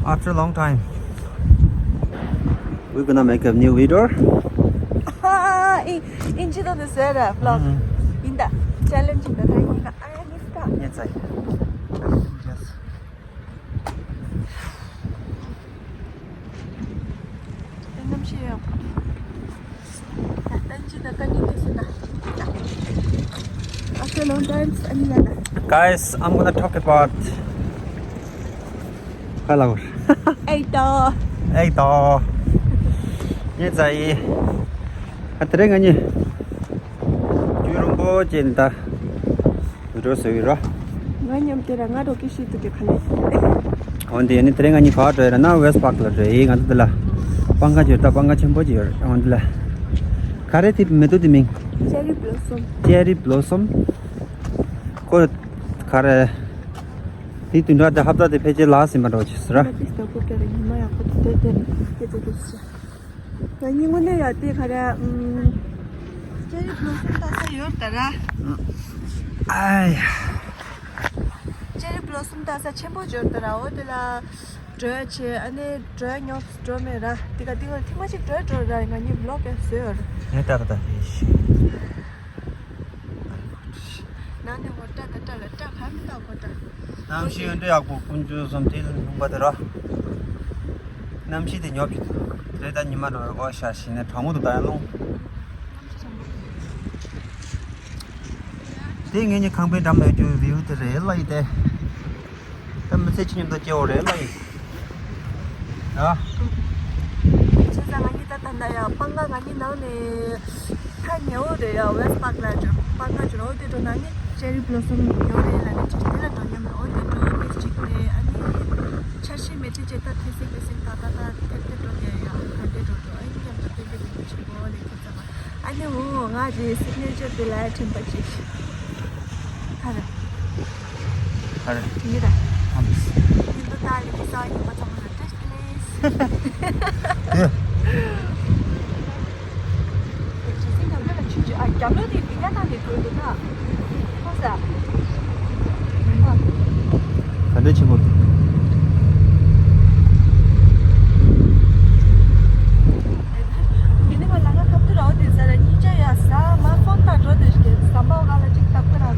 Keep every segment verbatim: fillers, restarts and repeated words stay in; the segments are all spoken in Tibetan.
After a long time, we're gonna make a new video. ཨིན་ཇི་དང་དེ་ཟེར་ར་བློག་ཨུམ། ཡིན་ད། ཅེ་ལེན་ཇི་ཡིན་ད། ད་ཡིན་ད། ཨ་ཡ་ནི་སྐ་ཉེ་ཚ་ཡི། Yes. གནམ་གཤིས་ཡག་པོ། ད་ལྟ་ཅི་ད་ཀ་ནི་དེ་སུ་ད། After a long time, ཨ་ནི་ལ་ལ། Guys, I'm gonna talk about Hello. ཨེ་ཏོ། ཨེ་ཏོ། ངས་ཛ་ཡི། ཨ་དེ་རིང་ང་གཉིས་རྒྱུན་རིང་པོ་བྱས་ནས་ད་བི་ཌིའོ་བཟོ་གི་རོ། ང་མཉམ་དེ་ར་ང་རོ་ཀི་ཤི་ཏུ་གི་ཁ་ལེ། འོན་ཏེ་ནི་དེ་རིང་ང་གཉིས་ག་བར་འགྲོ་ཡོད་ན་ཝེ་སི་པཱག་ལ་འགྲོ་ཡི། ང་ཚོ་འདི་ལ་སྤང་ཁ་ཅིག་ཡོད། ད་སྤང་ཁ་ཆེན་པོ་ཅིག་ཡོད། འོན་ཏེ་ལ་ག་རེ་དེ་མེ་ཏོག་དེ་མིང་། Cherry blossom. Cherry blossom. ཁོ་ག་རེ། དེ་དུས་འདྲ་དེ་ཧབ་ཏ་དེ་ཕལ་ཆེར་ལགས་ཟིན་པ་འདྲ་བ་ཅིག་ཟེར། ང་དེ་ལྟ་བུ་སྐད་རིགས་ཉི་མ་ཡག་པོ་དེ་དེ་དེ་དེ་དེ་དེ་ཟེར། ང་གཉིས་དངོས་གནས་ཡག་དེ་ག་རེ། ཨམ། ཅེ་རི་བློ་སུམ་ལྟ་ས་ཡོད་ད་ར། ཨའི། ཅེ་རི་བློ་སུམ་ལྟ་ས་ཆེན་པོ་ཡོད་ད་ར། འོ་དེ་ལ་འགྲོ་ཡ་ཆེ། ཨ་ནི་འགྲོ་ཡ་ཉོབ་འགྲོ་མེད་ར། དེ་ག་དེ་ག་ཐེངས་མ་ཞིག་འགྲོ་ཡ་འགྲོ་ར། ང་གཉིས་བློག་ག་བཟོས་ཡོད་ར། ངས་ལྟ་ག་ད་ཕེ་ཤི། ནང་ནས་འོ་སྐྲ་ད་སྐྲ་ལ་སྐྲ་གང་མི་འདུག་གོ་སྐྲ། གནམ་གཤིས་འདྲ་ཡག་པོ་ཀུན་སྤྱོད་བསམ་དེ་ལ་ལྷུང་པ་དེ་ར། གནམ་གཤིས་དེ་ཉོབ་ཀྱི་འདུག་དེ་ད་ཉི་མ་འགྲོ་བའི་འོ་ཤ་ཞིག་ནས་གྲང་མོ་འདུག་ད་ཡང་རླུང་། དེ་ངེད་གཉིས་ཁང་པའི་འགྲམ་ལ་རྒྱུ་བིའུ་དེ་རེད་ལ་ཡི་དེ། ད་མི་ཚེ་ཕྱི་ཉིན་དུ་སྐྱེ་བོ་རེད་ལ་ཡིན། ཡ། བྱས་ཙང་ང་གཉིས་ད་ད་ལྟ་ཡ་སྤང་ཁ་ང་གཉིས་ནང་ནས་ཐག་ཉེ་བོ་རེད་ཡ། ཝེ་སི་པཱག་ལ་འགྲོ་སྤང་ཁ་འགྲོ་འོ་དེ་འགྲོ་ན་ནི་ཅེ་རི་བློ་སུམ་ཉོ་རེད་ལ་ནི་ཅིག་དེ་ལ་འགྲོ་ཉོ་མེད། འོ་དེ་འགྲོ་ནི་གཅིག་རེད། ཨ་ནི་འཆར་གཞི་མེད་དེ་ཅེ་ད་ཐེ་སེ་ཐེ་སེ་ད་ད་ད་ཐེབས་ཐེབས་འགྲོ་དེ་ཡ་ག་འདྲེ་འགྲོ་འགྲོ་ཨ་ནི་མཉམ་དུ་ཏན་ཏན་ཏན་ཏན་ཆེ་བོ་ནི་ཁྱོད་ཚ་བ། ཨ་ནི་འོ་ང་རེད་སི་གནེ་ཅར་དེ་ལ་ཡ་དྲན་པ་ཅིག་ག་རེ། ག་རེ། དེ་རེད། ཨ་མ། ཉིན་དུ་ད་ལི་གི་ས་ཉི་མ་ཚང་མ་ལ་བཀྲ་ཤིས་བདེ་ལེགས། ཨེ། རྒྱ་སེ་རྒྱབ་ལོགས་ལ་ཆུ་ཆུ་ཨ་རྒྱབ་ལོགས་དེ་བི་ཉ་ཐང་ནས་འགྲོ་འདུག་ད། ཧོ་ས། ག་འདྲ་ཆེན་པོ་འདུག་དེ་ནི་ང་ལ་ང་ཁ་ཐུག་ར་འོ་དེ་ས་ར་གཉིས་ཆ་ཡ་ས་མ་ཧྥོན་དང་འགྲོ་དེ་ཞིག་ཟམ་པ་ག་ལ་ཅིག་ལྟ་དགོས་ར།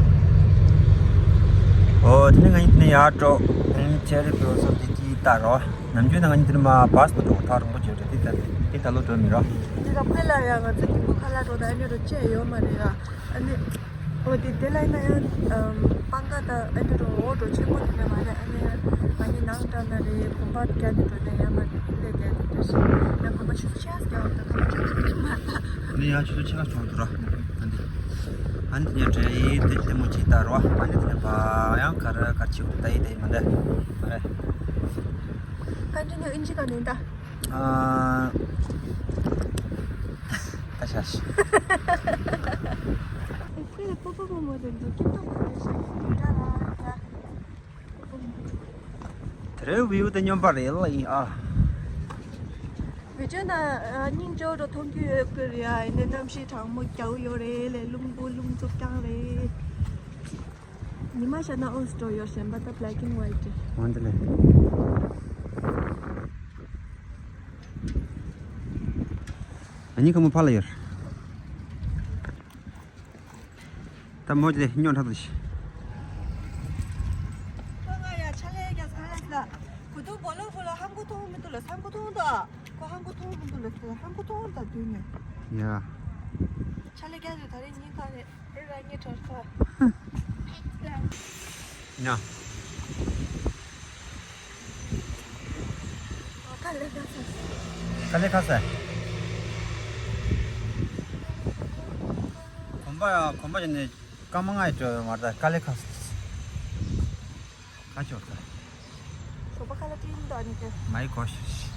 ཨོ་དེ་ནི་ང་གཉིས་དེ་ནས་ཡར་འགྲོ། ཨེམ་ཅེ་རི་བློ་སུམ་དེ་དེ་ལྟ་རོ། ནམ་རྒྱུན་ན་ང་གཉིས་དེ་ནས་མ་བཱས་མ་འགྲོ་ཐག་རིང་པོ་བརྗོད་རེད། དེ་ལྟ་དེ་ད་ལོ་འགྲོ་མི་རོ། དེ་ག་ཕེ་ལ་ཡ་ང་ཚོ་དེ་ཁུ་ཁ་ལ་འགྲོ་ད་ཨ་ནི་རོ་ཅེ་ཡོད་མ་རེད་ཡ། ཨ་ནི། ཨོ་དེ་དེ་ལ་ཡིན་ན་ཡང་སྤང་ཁ་དང་ཨ་ནི་རོ་འོ་འགྲོ་ཆེན་པོ་དེ་འདྲ་མ་རེད། ཨ་ནི་ང་གཉིས་ནང་འདྲ་ན་རེད། གོམ་པ་རྒྱག་ནས་འགྲོ་ན་ཡང་མ་རེད། ལས་རྒྱག་ནས་འགྲོ་ཞིག་ཡང་གོམ་པ་ཆུ་ཚོད་ཕྱེད་ཀ་རྒྱག་འོང་ད་གོམ་པ་ཆུ་ཚོད་མ་རེད། ཨ་ནི་ཡང་ཆུ་ཚོད་ཕྱེད་ཀ་བྱུང་འདུག་ར། ཨ་ནི་ཨ་ནི་དེ་ནས་འདྲ་ཡིན་དེ་ལྟད་མོ་ཅིག་ལྟ་རོ། ཨ་ནི་དེ་ནས་བ་ཡང་ག་རེ་ག་རེ་བྱེད་འདུག་ད་ཡིན་ད་ཡིན་མ་འདྲ་མ་རེད། ཀན་ཀྲི་ནི་ཨིན་ཇི་ག་ནས་ད། ཨ། ད་ཤ་ཤ། ཁོས་ལ་པོ་པོ་མོ་མོ་དེ་འདུག་སྐྱིད་པོ་མོ་རེད་ཤག་ཡིན་འདྲ་ལ་ཡ། དེ་རིང་བིའུ་དེ་སྨྱོན་པ་རེད་ལ་ཡིན་ཨ། བི་ཅོ་ན་སྙིང་རྗེ་རུ་མཐོང་རྒྱུ་ཡོད་ཀི་རེད་ཨ། ཡིན་ནའི་གནམ་གཤིས་གྲང་མོ་རྒྱག་ཡོད་རེད་ལས། རླུང་བུ་རླུང་འཚུབ་རྐྱང་རེད། ཉི་མ་ཤར་ན་ཨོ་སི་ཏྲོ་ཡོད་གཞན་པ་ད་black and white་རེད། འོན་ཏེ་ལས། ཨ་ནི་ཁ་མོ་ཕ་ལ་ཡོད། ད་མོ་ཅི་སྨྱོ་ཁྲག་ཏུ་ཤི། ཁོ་ང་ཡ་ཆ་ལེ་རྒྱ་ས་ལ་ས། གུ་དུ་བོ་ལོ་ཧུ་ལ་ཧང་གུ་ཐོང་མི་འདུག་ལ་སང་གུ་ཐོང་ད། ཁོ་ཧང་གུ་ཐོང་མི་འདུག་ལ་ས་ཧང་གུ་ཐོང་ད་དུས་ནས། ཡ། ཆ་ལེ་རྒྱ་ས་ད་རེ་ཉིན་ག་རེ་རེ་ར་ཉི་ཁྲ་ཁ། ཡ། དཀའ་ལས་ཁག་ས། དཀའ་ལས་ཁག་ས། གོམ་པ་ཡང་གོམ་པ་ཡིན་ནས་སྐར་མ་ལྔ་ཡི་འགྲོ་ཡོད་མ་རེད། དཀའ་ལས་ཁག་ས། ཁ་ཆོག་ས། ཞོགས་པ་ཁ་ལག་སྤྲད་ཡིན་དོ་ནི་ཀྱི། མ་ཡི་གོ་ཤ་ཤ།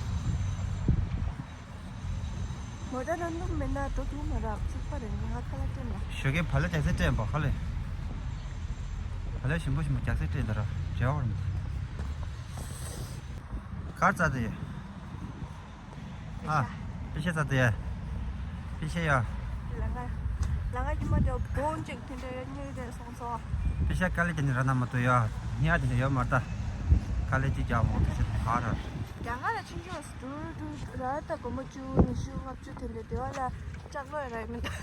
མོ་ཊ་ནང་སྣུམ་མེད་ན་འགྲོ་ཐུབ་མ་རེད། ཚིག་པ་རེད། ང་ཁ་ལག་སྤྲད་ལ། ཞོགས་ཀས་བ་ལ་རྒྱག་ས་སྤྲད་པ་ཁ་ལས། བ་ལ་ཞིམ་པོ་ཞིམ་པོ་རྒྱག་ས་སྤྲད་ད་ར་འབྲེལ་བ་རེད། གར་རྩ་དེ། ཨ། པི་ཤ་རྩ་དེ། པི་ཤ་ཡ། ལ་ང་། ལ་ང་ཡིན་མ་དེ་བོན་ཅིག་དེ་འདྲ་ཡོད་ཉེ་དེ་སོང་སོང་། པི་ཤ་དཀའ་ལས་ཀྱི་ནི་ར་ན་མ་ཏོ་ཡ། ཉ་དེ་འདྲ་ཡོད་མ་རེད་ད། དཀའ་ལས་ཅིག་རྒྱག་མོ་དེ་ཤ་ག་ར། རྒྱ་གར་ལ་ཕྱིན་ཆོག་འགྲོ་འགྲོ་ར། ད་སྒོར་མོ་བཅུ་ཉི་ཤུ་ལྔ་བཅུ་དེ་འདྲ་དེ་བ་ལ་སྐྲག་ལོས་ར་མི་འདུག་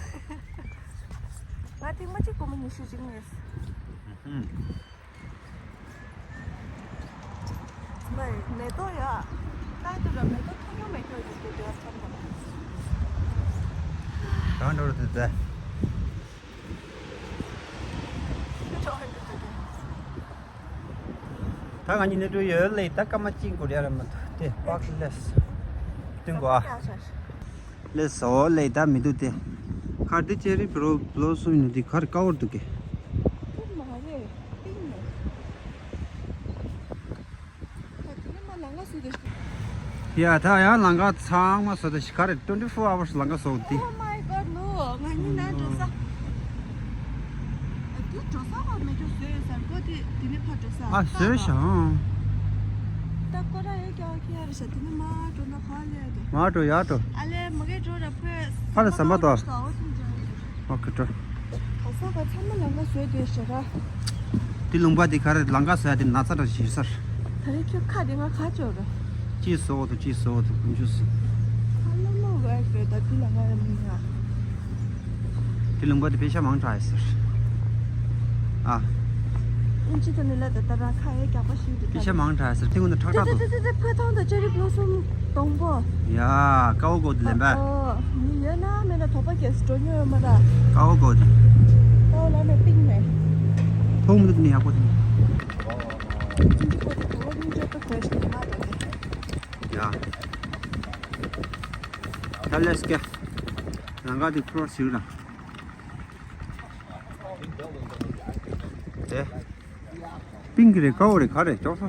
ང་ཐེངས་མ་གཅིག་སྒོར་མོ་ཉི་ཤུ་ཅིག་ཉོས། ཨུ་ཧུམ། མེ་ཏོག་ཡ། ད་དུ་ར་མེ་ཏོག་ཐུང་ཐུང་མེ་ཏོག་ཡོད་དུ་དེ་བ་ཚང་མ། གང་འགྲོ་རུ་དུ་ད། ད་ང་གཉིས་ནི་འགྲོ་ཡོད་ལེ། ད་སྐར་མ་གཅིག་འགོར་ཡ་ར་མ་ཐུབ་དེ་པག་ལེས། སྟོན་གོ་ཨ། ལེས་སོ་ལེ་ད་མི་འདུག་སྟེ། ཁར་དེ་ཅེ་རི་བྷོ་བྷོ་སོམ་ཡིན་ནོ་དེ་ཁར་དཀར་པོ་འདུག་གེ། དེ་མ་རེད། པིང་ནས། ད་དེ་ནས་མ་ལང་ཀ་སུ་དེ། ཡ་ད་ཡང་ལང་ཀ་ཚང་མ་སོ་དེ་ཤི་ཁ་རེད། twenty four hours ལང་ཀ་སོ་དེ། Oh my God, no. ང་གཉིས་ན་འགྲོ་ས། ཨ་དེ་འགྲོ་ས་ག་མེད་འགྲོ་བཟོས་ཡོད་ས་གོ་དེ། དེ་ནས་ཕར་འགྲོ་ས། ཨ་བཟོས་ཤག་ད་ཀོ་ར་ཡོད་ཀྱང་ཁྱེད་རེད་ཤག་དེ་ནས་མ་འགྲོ་ན་ག་ལས་དེ། མ་འགྲོ་ཡ་འགྲོ། ཨ་ལས་མ་གི་འགྲོ་ར་ཕོད། ཕར་ལ་ཟམ་པ་དོ། ཨོ་ཁེ་འགྲོ། ག་ས་ག་ཚང་མ་ལང་ཀ་བཟོས་དེ་ཤག་ར། དེ་ལུང་པ་དེ་ག་རེ་ལང་ཀ་ཟ་ཡ་དེ་ན་ཚ་འདྲ་ཞིག་ཟེར། ད་རེས་ཁྱོད་ཁ་དེ་ང་ཁ་ཅོག་ར། ཅི་ཟོ་འོ་དུ་ཅི་ཟོ་འོ་དུ་ཀུན་ཆུ་ཟོ། ཁ་ལོ་མོ་བས་རེད། ད་དེ་ལ་ང་ཡ་མི་ང་། དེ་ལུང་པ་དེ་པེ་ཤ་མང་དྲགས་ཡ་ཟེར། ཨ། ཨིན་ཅི་དུ་ནི་ལ་ད་ད་ར་ཁ་ཡ་རྒྱག་པ་ཞིག་འདུག་པེ་ཤ་མང་དྲགས་ཡ་ཟེར། དེ་ཀུན་ཏུ་ཁྲག་ཁྲག་དུ། དེ་དེ་དེ་ཕོ་ཐང་དུ་ཅེ་རི་བྷོ་སོམ་སྡོང་པོ། ཡ། ཀའོ་གོ་དེ་ལེན་པ། ཨོ། མི་ཡོད་ན་མེད་ན་དོགས་པ་སྐྱེས་སུ་འགྲོ་མྱོང་ཡོད་མ་ར། ཀའོ་གོ་དེ། ཀའོ་ལ་ནས་པིང་ནས། ཐོག་མི་འདུག་ནི་ཡག་པོ་དེ། ཅིན་ཅི་པོ་དེ་གོ་བོ་མི་འཇོག་པ་གོ་ཞིག་མ་རེད། ཡ། ད་let's go། ལང་ཀ་དེ་ཁྲོ་ཞིག་ར། དེ། པིང་གི་རེད་ཀའོ་རེད་ག་རེད་ཅོག་སོ།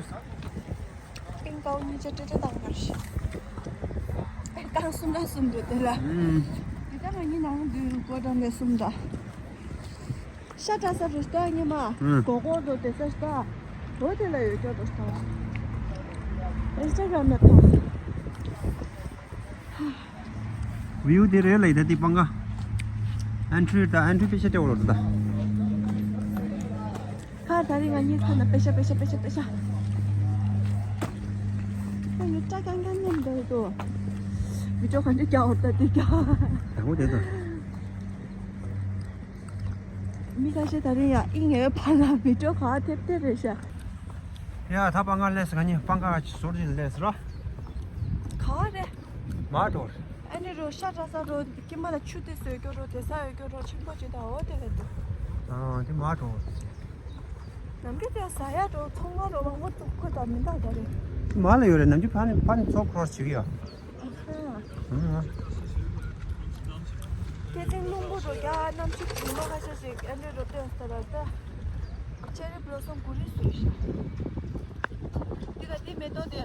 པིང་ཀའོ་གཉིས་ཆ་ཏྲེ་ཏྲེ་བཏང་བར་ཤི། རྐང་གསུམ་ར་གསུམ་འདུག་དེ་ལ། ཨུམ། དེ་ལྟར་ང་གཉིས་ནང་དུ་སྒོ་འགྲམ་ནས་གསུམ་འདྲ། ཤ་བཀྲ་ས་རུ་ལྟ་ཉི་མ། ཨུམ། སྒོ་སྒོར་དུ་དེ་ས་ལྟ། འོ་དེ་ལ་ཡོད་ཀྱོག་ཏུ་ལྟ། ཨིན་སི་ཊ་གྷ་རམ་ནས་མཐོང་། བིའུ་དེ་རེད་ལ་ཡི་ད་དེ་སྤང་ཀ། ཨན་ཊི་རི་ད་ཨན་ཊི་རི་པེ་ཤ་སྤྲད་འོ་ལོ་ད། ཁ་ད་རིང་ང་གཉིས་ཁ་ན་པེ་ཤ་པེ་ཤ་པེ་ཤ་པེ་ཤ། ཁོ་ཡི་སྐྲ་གང་གང་མཉམ་འདུག་དོ། བི་ཅོ་གང་ཅི་རྒྱག་འོ་ད་དེ་རྒྱག་དང་པོ་དེ་དང་། མི་ཁ་ཤས་ད་རིང་ཡ་ཨིན་ངའི་ཕར་ལ་བི་ཅོ་ག་ཐེབས་ཐེབས་རེད་ཤག་ཡ་ད་སྤང་ཀ་སླེབས་ང་གཉིས་སྤང་ཀ་ཟོར་ཅིག་སླེབས་ར། ག་བ་རེད། མ་འགྲོ། ཨ་ནི་རོ་ཤ་བཀྲ་ས་རོ་ཀྱེ་མ་ལ་ཆུ་དེ་བཟོས་རྒྱུ་རོ་དེ་ས་ཡོད་རྒྱུ་རོ་ཆེན་པོ་ཅིག་དང་འོ་དེ་རེད་འདུག་ཨ་དེ་མ་འགྲོ། ནམ་རྒྱུན་དེ་ཟ་ཡ་རོ་ཚོང་མ་རོ་མང་པོ་འདུག་ཁོ་དང་མི་འདྲ་ག་རེད། མ་ལ་ཡོད་རེད། ནམ་རྒྱུན་ཕ་ནི་ཕ་ནི་ཚོ་ཁོ་ར་བྱེད་ཀྱི་ཡོད། ཨ་ཧ། ཨང་། སྐད་འཕྲིན་རླུང་བུ་རོ་རྒྱ་གནམ་གཤིས་ཇི་མ་ཁ་ཤས་ཤིག་ཨ་འདྲེ་རོ་སྟོན་ས་ར་ད། ཅེ་རི་བློ་སོམ་གུ་རི་སུ་ཤ། དེ་ག་དེ་མེ་ཏོག་དེ།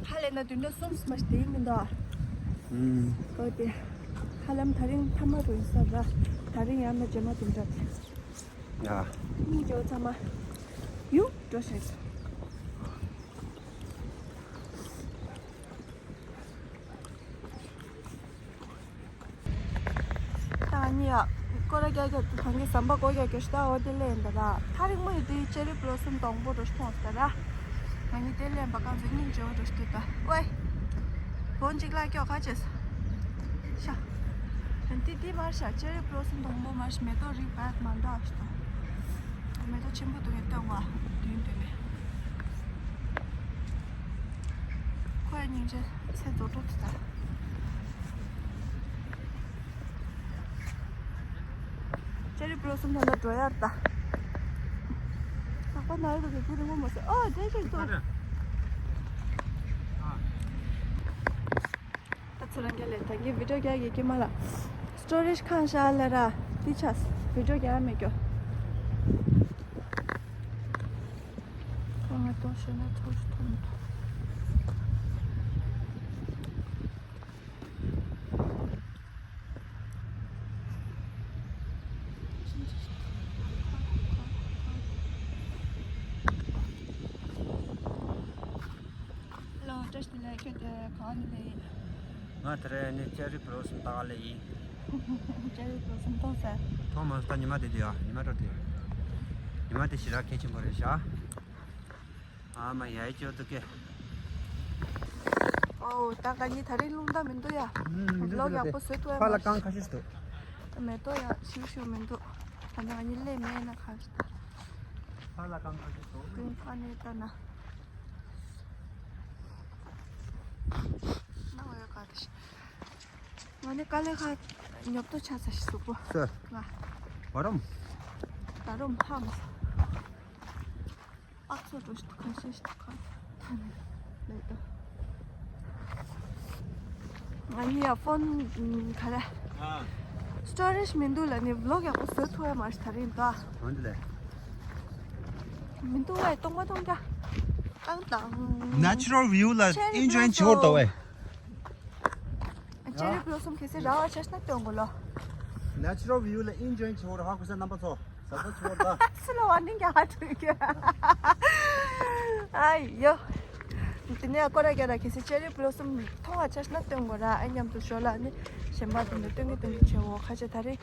ཧ་ལས་ན་བདུན་ཕྲག་གསུམ་མ་ཞིག་དེ་མི་འདུག་ཨུམ། གོ་དེ། ཧ་ལམ་ད་རིང་ཐ་མ་རུ་ཡིན་ས་ར། ད་རིང་ཡང་ན་རྗེས་མ་བདུན་ཕྲག་དེ། ཡ། སྙིང་རྗེ་བོ་ཚང་མ། ཡུ། འགྲོ་ཤོག་ད་ནི་ཡ། སྐོར་ར་རྒྱག་རྒྱག་ཏུ་ཐང་གི་ཟམ་པ་སྒོ་རྒྱག་རྒྱག་ཤི་ད་འོ་དེ་ལས་ཡིན་ད་ར། ཐག་རིང་མོ་ཡོད་དུས་ཅེ་རི་བློ་སོམ་སྡོང་པོ་འགྲོ་ཤི་མཐོང་སི་ད་ར། ང་གཉིས་དེ་ལས་ཡིན་པ་གང་ཚོད་སྙིང་རྗེ་བོ་འགྲོ་ཤི་དུས་ད་ཝེ། བོན་ཅིག་ལ་སྐྱོ་ཁ་ཅེས། ཤ། ཨན་ཏི་ཏི་མར་ཤ་ཅེ་རི་བློ་སོམ་སྡོང་པོ་མར་ཤ་མེ་ཏོག་རིགས་བད་མ་འདྲ་ཤི་ད། མེ་ཏོག་ཆེན་པོ་དུ་ངས་སྟོན་བ་དུས་དུས་ནས། ཁོའི་སྙིང་རྗེ་ཚེ་རྫོགས་འགྲོ་དུ་ད། ཅེ་རི་བློ་སོམ་ཐོན་ལ་འགྲོ་ཡར་ད། ལག་པ་ན་ཡོད་དུ་དུ་རིང་མོ་མ་ཟེར་ཨོ་དེ་ཞིག་ཏུ། ད་ཚུར་རང་རྒྱལ་ལས་ད་གིན་བི་ཌིའོ་རྒྱག་གི་ཀྱེ་མ་ལ། སི་ཊོ་རེཇ་ཁང་ཤ་ལ་ར། དེ་ཆ་བི་ཌིའོ་རྒྱག་མེད་ཀྱོ། ཁོ་ང་ཏོ་ཤེ་ན་ཐོ་ཐོ་མི་ཐོ། ལོ་བཀྲ་ཤིས་བདེ་ལེགས། ཁྱོད་དེ་ག་ནས་སླེབས་ཡིན། ང་དེ་རིང་ནི་ཅེ་རི་བློ་སོམ་ལྟ་ག་སླེབས་ཡིན། ཅེ་རི་བློ་སོམ་མཐོང་ས། མཐོང་མ་སོང་། ད་ཉི་མ་དེ་དུས་ཡ་ཉི་མ་འགྲོ་དུས། ཉི་མ་དེ་ཞེ་དྲག་གལ་ཆེན་པོ་རེད་ཤག་ཨ་མ་ཡ་ཡི་ཅོ་ཏུ་ཀེ། ཨོ་ད་ང་གཉིས་ད་རིང་རླུང་རྟ་མི་འདུག་ཡ། ཨུམ། མི་འདུག་ལོག་མི་འདུག་ཡག་པོ་བཟོས་ཐུབ་ཡ་ཕར་ལ་མ་རྐང་ཁ་ཤས་འདུག་མེ་ཏོག་ཡ་ཤིག་ཤིག་མི་འདུག་ད་ནི་ང་གཉིས་སླེབས་མེད་ན་ཁ་ཤས་ད། ཕར་ལ་རྐང་ཁ་ཤས་འདུག་ཀུན་ཁ་ནས་ལྟ་ན། ང་ནི་དཀའ་ལས་ཁག་ཉོབ་ཏོ་ཆགས་ས་ཞིག་གཟུགས་པོ། ས། ང་། བ་རམ། ད་རུང་ཧ་མ་སོང་། ཨག་ཚོ་འགྲོ་ཞིག་ཁ་ཤས་ཤིག་ཁ་ཐ་ནས་ལས་ཏོ། ང་གཉིས་ཡ་ཕོན་ག་རེ། ཨ། སི་ཊོ་རེཇ་མི་འདུག་ལ་ནི་བི་ལོག་ཡག་པོ་བཟོ་ཐུབ་ཡ་མ་རེད་ད་རིང་ད། འོན་ཏེ་ལས། མི་འདུག་བས་སྟོང་པ་སྟོང་རྒྱ། ཨང་དང་། Natural view ལ་ཆེ་རིགས་enjoy བྱེད་འོར་ཏོ་བས། ཅེ་རི་བི་ལོ་སོམ་གལ་སྲིད་རག་པ་ཆ་ཤས་ན་སྟོན་དགོས་ལོ། Natural view ལ་enjoy བྱེད་འོར་ཧ་གོ་ས་རྣམ་པ་ཚོ། ཟ་ས་བྱེད་འོར་ད། སུ་ལ་ཝར་ནིང་རྒྱག་ཧ་འགྲོ་གི། ཨ་ཡོ། དེ་ནས་སྐོར་ར་རྒྱག་ར་གལ་སྲིད་ཅེ་རི་བི་ལོ་སོམ་མཐོང་བ་ཆ་ཤས་ན་སྟོན་དགོས་ར་ཨ་མཉམ་དུ་ཞོར་ལ་ནི་གཞན་པ་དེ་འདྲ་སྟོན་གི་སྟོན་གི་བྱེད་འོ་ཁ་ཆེ་ད་རེས་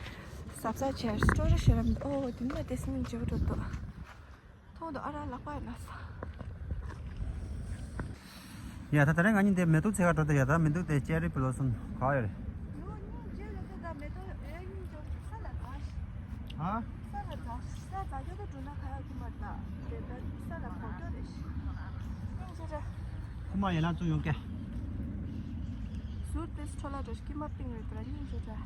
ཟབ་ཟབ་བྱས་སི་ཊོ་རི་ཞེ་ར་མི་འདུག་ཨོ་དེ་ནས་དེ་སི་ནིང་བྱེད་འགྲོ་འདུག་མཐོང་དུ་ཨ་ར་ལག་པ་ཡོད་ན་ས། ཡ་ད་ད་རེས་ང་གཉིས་དེ་མེ་ཏོག་འཚོལ་ག་འགྲོ་དེ་ཡ་ད་མེ་ཏོག་དེ་ཅེ་རི་བི་ལོ་སོམ་ག་ཡོད་རེད། ཡོ་སྙིང་རྗེ་ལ་ཚོད་ད་མེ་ཏོག་ཨེ་སྙིང་རྗེ་ས་ལ་ད་ཤི། ཧ། ས་ལ་ད་ཤི་ས་ད་ཁྱོད་ད་འགྲོ་ན་ག་ཡ་ཁུ་མ་ད་དེ་ད་ས་ལ་གོ་ཁྱོད་རེ་ཤི། སྙིང་རྗེ་རེ། ཁུ་མ་ཡ་ན་ཚུ་ཡོང་གེ། ཟུར་དེ་སི་ཁྲོ་ལ་འགྲོ་ཤི་ཁི་མ་པིང་རེ་ད་ར་སྙིང་རྗེ་རེ།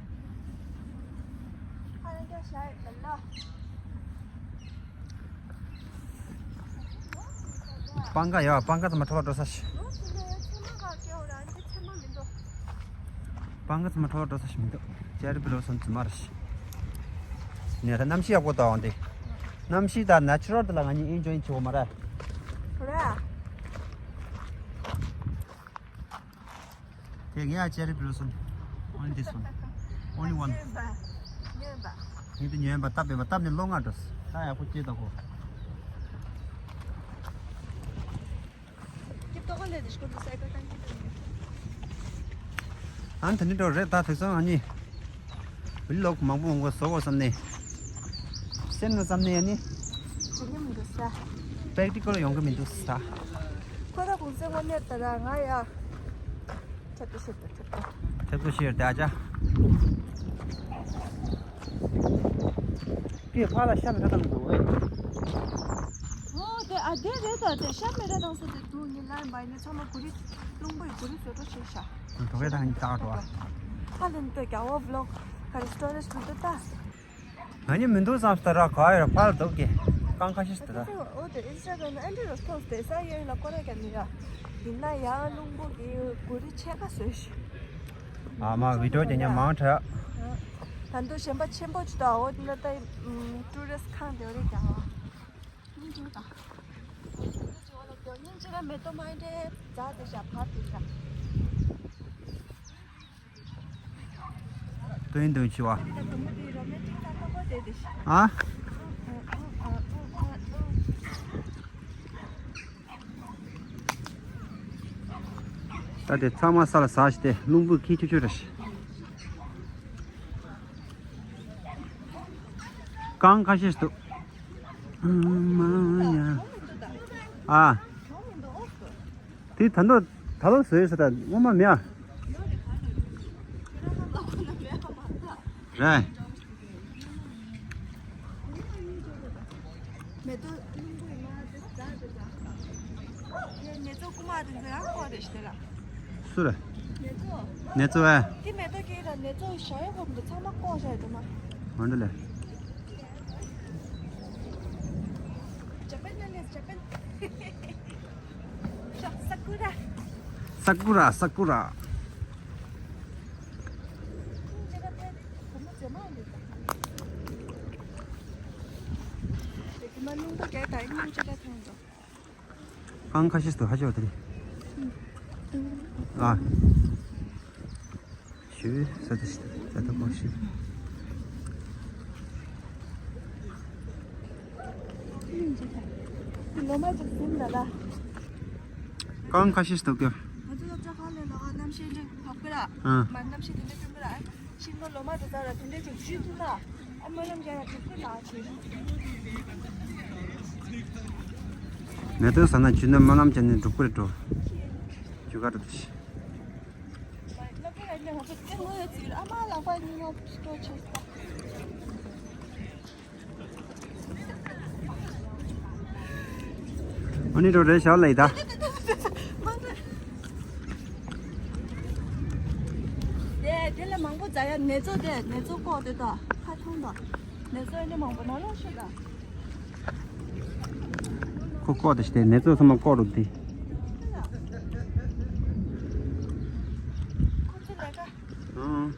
ཧ་ཡ་རྒྱ་ཤ་ཡ་ལ་ལ། སྤང་ཁ་ཡ་སྤང་ཁ་ཚང་མ་འཕྲོ་བརླག་འགྲོ་ས་ཞིག་སྤང་ཁ་ཚང་མ་འཕྲོ་བརླག་འགྲོ་ས་ཞིག་མི་འདུག་ཅེ་རི་བི་ལོ་སོམ་ཙི་མ་རེད་ཤི། ནས་ད་གནམ་གཤིས་ཡག་པོ་དང་འདི། གནམ་གཤིས་དང་ནེ་ཆུ་རལ་དེ་ལ་ང་གཉིས་ཨེན་ཇོའི་བྱེད་དགོས་མ་རེད། རེད། དེ་ངས་ཨ་ཅེ་རི་བི་ལོ་སོམ། Only this one. Only one. ཉོན་པ། ངས་དེ་ཉོན་པ་སྟབས་བདེ་བ་སྟབས་ནས་ལོ་ལྔ་འགྲོ། ད་ཡག་པོ་སྐྱེས་ད་གོ། ཀིབ་ཏོག་ལས་དེ་ཤོར་དུ་སའི་ཀལ་བཏང་གི་འདུག་ཨ་ནི་ད་ནི་འགྲོ་རེད་ད་དེ་སོང་ཨ་ནི། བི་ལོག་མང་པོ་འོང་གོ་བཟོ་གོ་བསམ་ནས། སེམས་ན་བསམ་ནས་ཡ་ནི། བྱེད་ཀྱི་མི་འདུག་ས། པེག་ཏི་ཀལ་ཡོང་གི་མི་འདུག་ས། ཁོ་ད་གུང་སེང་དངོས་གནས་ད་ར་ང་ཡ། ཐེབས་ཏུ་ཤེས་ཏུ་ཐེབས་ཏུ། ཐེབས་ཏུ་ཤེས་ཏེ་ཨ་ཅག་ཀྱེ་ཕ་ལ་ཤ་མི་ཁ་བཏང་འདུག་ཨེ། ཨོ་དེ་ཨ་དེ་རེད་ད་དེ་ཤ་མི་ར་བཏང་ས་དེ་འདུག་ཉི་ལ་མ་ཡིན་ན་ཚང་མ་གུ་རི་རླུང་པོའི་གུ་རི་བཟོ་འདྲ་བྱས་ཤག་གྲོ་གས་དང་ཉི་ལྟག་འགྲོ་ཨ། ཧ་ལན་དེ་རྒྱ་བོ་བི་ལོག་ག་རེ་སི་ཊོ་རེ་མི་འདུག་ད། ང་གཉིས་མི་འདུག་བསམ་སྟ་ར་ག་ཡོད་ར་ཕར་འདུག་གི་རྐང་ཁ་ཤས་སྟ་ར། ཨོ་དེ་ཨིན་སི་ཊ་གྷ་རམ་ཨན་ཌི་རོ་སི་ཕོ་སི་དེ་ས་ཡོད་ལ་སྐོར་ར་རྒྱག་ནི་ར། ཡིན་ན་ཡང་རླུང་པོ་གི་གུ་རི་ཕྱེད་ཀ་བཟོས་ཤིག་ཨ་མ་བི་ཌི་ཡོ་རྒྱག་མཁན་མང་དྲགས། ད་དུང་གཞན་པ་ཆེན་པོ་ཅིག་དང་འོ་དེ་འདྲ་ད་ཊུ་རི་སི་ཁང་དེ་རེད་ཀྱང་། སྙིང་རྗེ་དང་། སྙིང་རྗེ་ལ་མེ་ཏོག་མ་འདྲེ་རྫ་དེ་ཤ་བར་དེ་ཤ། སྟོན་དུ་ཆུ་བ། ཨ། ད་དེ་ཚང་མ་ས་ལ་ཟགས་ཤི་སྟེ་རླུང་བུས་ཁྱི་ཆུ་ཆུ་རེ་ཤི། རྐང་ཁ་ཤས་ཤིག་འདུག་ཨ། དེ་ད་འདོད་ད་ལོ་བཟོས་ཟེར་ད་སྔོན་མ་མེད་ཨ། རེད། མེ་ཏོག་རླུང་བུ་ཡིན་ན་དེ་ཛ་དེ་ཛ། དེ་ནེ་ཙོ་རྐུ་མ་དེ་ཚོ་ཡང་ཁོ་རེ་ཞིག་དེ་ལ། སུ་རེད། ནེ་ཙོ། ནེ་ཙོ་ཨེ། དེ་མེ་ཏོག་གི་ར་ནེ་ཙོ་ཞ་ཡོ་ཁོ་མི་འདུག་ཚང་མ་ལྐོག་བཞག་ཡོད་དུ་མ། འོན་ཏེ་ལེ། ཇ་པན་ནི་ལེ་ཇ་པན། ཤ་ས་ཀུ་ར། ས་ཀུ་ར་ས་ཀུ་ར། རྐང་ཁ་ཤས་སུ་ཧ་ཅང་བ་དེ་རེད། ཨ། ཞུ་ས་དེ་ཞིག་ད་ལྟ་གོ་ཞིག་ལོ་མ་ཅིག་ཟིན་ལ་ལ། རྐང་ཁ་ཤས་སུ་གྱུར། ང་ཚོ་སློབ་གྲྭ་ཁག་ལས་ལ་གནམ་གཤིས་འདྲ་བབ་ཀི་ར། ཨ། མ་གནམ་གཤིས་དེ་འདྲ་སྐྱོན་གི་ར། ཤིང་སྡོང་ལོ་མ་དེ་ཚོ་ར་དེ་འདྲ་ཅིག་བཞུས་ཐུབ་ན་ཨ་སྨོན་ལམ་རྒྱག་ཡ་འགྲུབ་ཀི་ལ་ཆེ། མེ་ཏོག་ཟ་ན་བྱུས་ན་སྨོན་ལམ་བྱས་ནས་འགྲུབ་ཀི་རེད་འགྲོ། རྒྱུ་ག་འགྲོ་དུ་ཤི། ཨ་ནི་འགྲོ་རེད་ཤག་ལ་ཡི་ད། དེ་དེ་ལས་མང་པོ་ཛ་ཡ་ནེ་ཙོ་དེ་ནེ་ཙོ་ཀོ་དེ་དང་ཁ་ཐོང་དང་ནེ་ཙོ་ཨ་ནི་མང་པོ་ནང་ལོགས་ཤོད་དང་། ཁོ་ཀོ་དེ་ཞིག་དེ་ནེ་ཙོ་ཚང་མ་ཀོ་རུ་དེ། ཁོ་ཚོ་ལས་ཀ། ཨང་།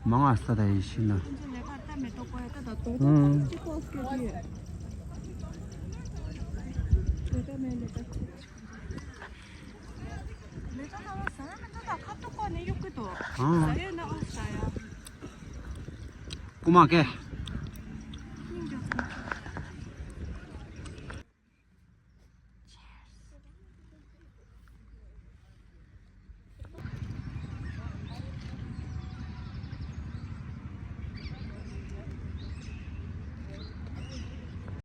མང་ང་ས་ད་ཡི་ཤི་ན། ཁོ་ཚོ་ལས་ཀ་ད་མེ་ཏོག་ཀོ་ཡ་ད་ད་དོ་ད་ཨང་། ཅི་ཀོ་སྐྱོ་དུས། ལས་ཀ་མེད་ལས་ཀ་ཁྱེད། ལས་ཀ་ན་བ་ཟ་ཡ་མི་འདུག་ད་ཁ་ཐུག་ཀོ་ནས་གཡུག་གི་འདུག་ཨང་། ཟ་ཡ་ན་ཨ་ཟ་ཡ། རྐུ་མ་ཀེ།